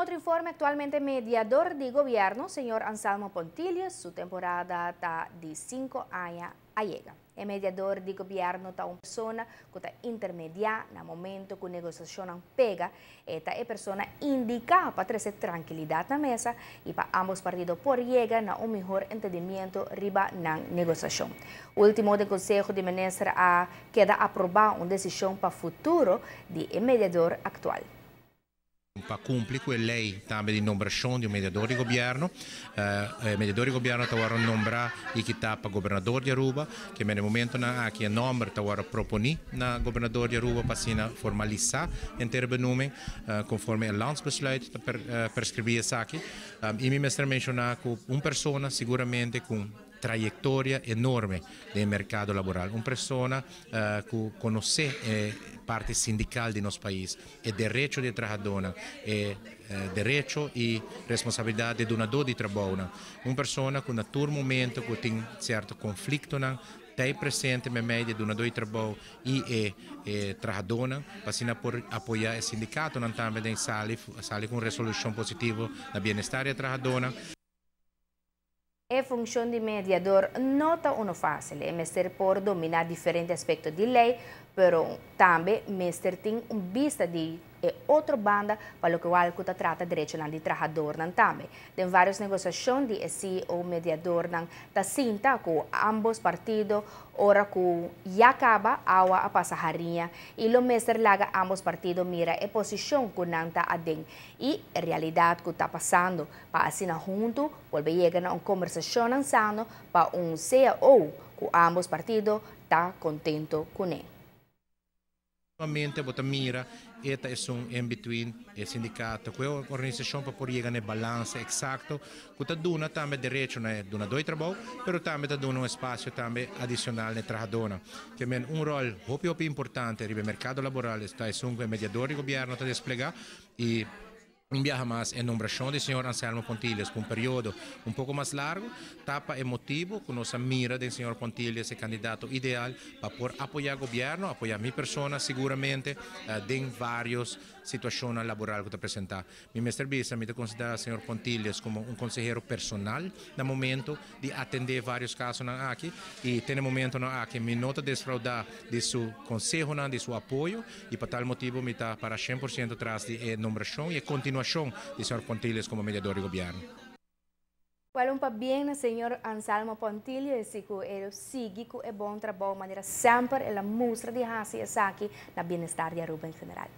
Otro informe: actualmente mediador di gobierno, señor Anselmo Pontilius, su temporada ta di 5 aña a yega. E mediador di gobierno ta un persona cu ta intermedia na momento cu negociacion pega, e ta e persona indica pa trece trankilidad na mesa y pa ambos partido por yega na un mihor entendimento riba nan negociacion. Ultimo den Conseho di Minister a keda aproba un decision pa futuro di mediador actual. Pa cumpli cu e ley tambe di nombracion di un mediador di gobierno. Mediador di gobierno ta wordo nombra y kita pa gobernador di Aruba, cu na momento nan aki e nomber ta wordo proponi na gobernador di Aruba pa asina formalisa henter benoeming, conforme e landsbesluit ta prescribi esaki. Y mi mester menciona cu un persona siguramente cu trayectoria enorme den mercado laboral. Un persona cu conoce parti sindical di nos pais, e derecho di trahador, e derecho y responsabilidad di dunador di trabou. Un persona cu na tur momento cu tin cierto conflicto, ta presente meimei di dunador di trabou y e trahador, pa por apoya e sindicato tambe den sali cu resolucion positivo na bienestar di trahador. E funcion di mediador no ta uno facil. E mester por domina diferente aspecto di ley, pero tambe mester tin un bista di e otro banda pa loke ta trata derecho di trahador tambe. Den varios negociacion di e CEO mediador nan ta sinta cu ambos partido ora cu ya caba awa a pasa hariña y lo mester laga ambos partido mira e posicion cu nan ta aden y realidad cu ta pasando pa asina hunto bolbe yega na un conversacion sano pa un CEO cu ambos partido ta contento cu ne. Normalmente bo ta mira e ta un in between e sindicato cu e organisacion pa por yega na balansa exacto cu ta duna tambe derecho na dunador di trabou, pero tambe ta duna un espacio tambe adicional na trahador. Kiermen un rol hopi hopi importante riba mercado laboral ta un mediador di gobierno ta desplega y un biaha mas e nombracion di señor Anselmo Pontilius pa un periodo un poco mas largo, ta pa e motibo cu nos a mira den señor Pontilius e candidato ideal pa por apoya gobierno, apoya mi persona siguramente den varios situacion laboral cu ta presenta. Mi mester bisa, mi ta considera señor Pontilius como un consehero personal na momento di atende varios caso aki y te momento aki mi no ta defrauda di su conseho, di su apoyo y pa tal motibo mi ta para 100% tras di nombracion y continuacion di señor Pontilius como mediador di gobierno. Wel, un pabien, señor Anselmo Pontilius, cu e sigui cu e bon trabou manera semper el a mustra di haci esaki na bienestar di Aruba en general.